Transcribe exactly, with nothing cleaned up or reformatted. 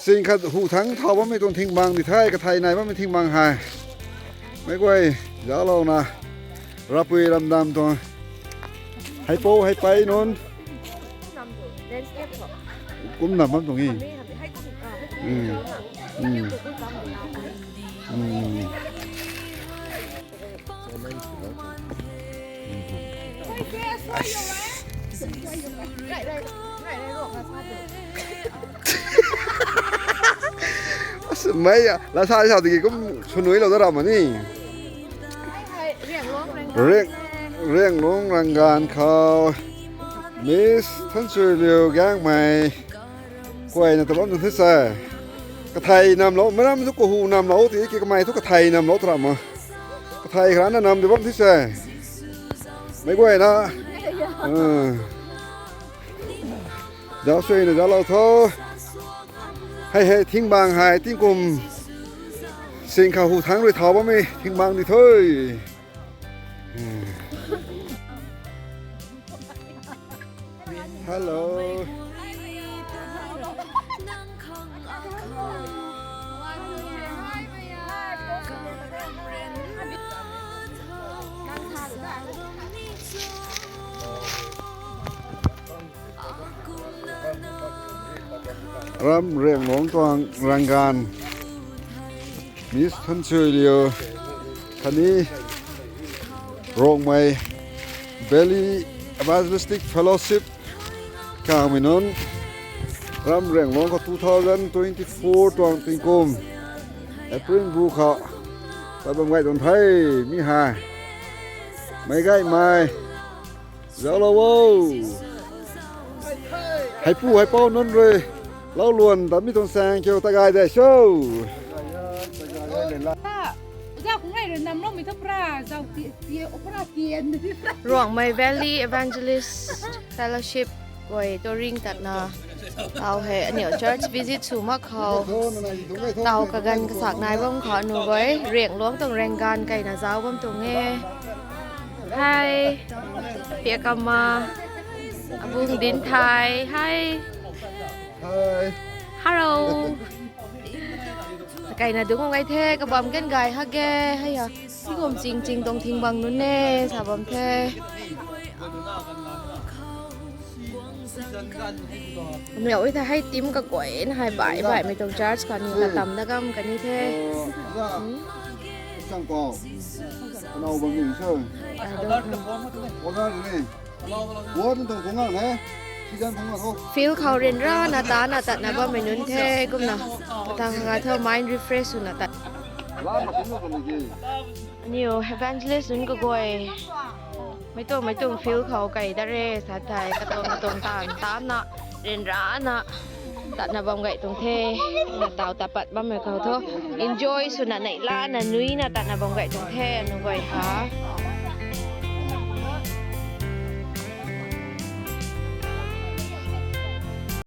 Sing khat hu thangc thau bammei tuang thingbang di the, kathei nai bammei thingbang hei. Meic guay, zauclouna. Rapui ramdam tuang. Heipou, heipei nunc. Kum nam bam tuang e. Mm. Mm. Mm. Mei, lasa sa tiki kum sunuilou da ram ni. Riang, Rianglung Ranganv khou Miss Thanchuiliu Gaengmei kuayna ta bam tuang the se. Kathei namlou, meic ram thu kahu namlou ti ki kamei thu kathei namlou ta ram ma. Kathei kharana nam di bam the se. Meic guayna. Zauc suina zauclou tho. Hei hei thingbang hei tingkum sing khat hu thangc rui thau bammei thingbang di the. Hello. Ram Rianglung tuang Ranganv, Miss Thanchuiliu khatni Rongmei Valley Evangelistic Fellowship kangmei nunc, Ram Rianglung khou two thousand twenty-four tuang tingkum April bu khou tat bam gay tuang the. Mi hei meic gaymei zauclou o. Heipu heipou nunc rui lau luan tatmei tuang saeng kiu ta gay de cho. Rongmei Valley Evangelist Fellowship guay touring tatna tau hei aniu church visit sw mak khou tau kaganv kasak nai bam khou anu guay Rianglung tuang Ranganv kayna zauc bam tuang e. Hei, Piakama, Abung Dinthai, hei. Hello. Kayna dungc gay the, kabam kan gay hak ge, hei a. Tingkum ching ching tuang thingbang nunc e sa bam the. Aniu e the hei team kaguayna hei baih baihmei tuang church kaniw ta tam da gam kani the. Field khou ryanrana tana tatna bammei nunc the kumna. Tang ga tho mind refresh swna tat. Aniu evangelist nunc kaguay meic tuang meic tuang field khou kay dat re sa thei katuang katuang taanv taanna ryanrana tatna bam gay tuang the. Kumna tau tat pat bammei khou thu enjoy swna neihlana nuina tatna bam gay tuang the anu guay ha.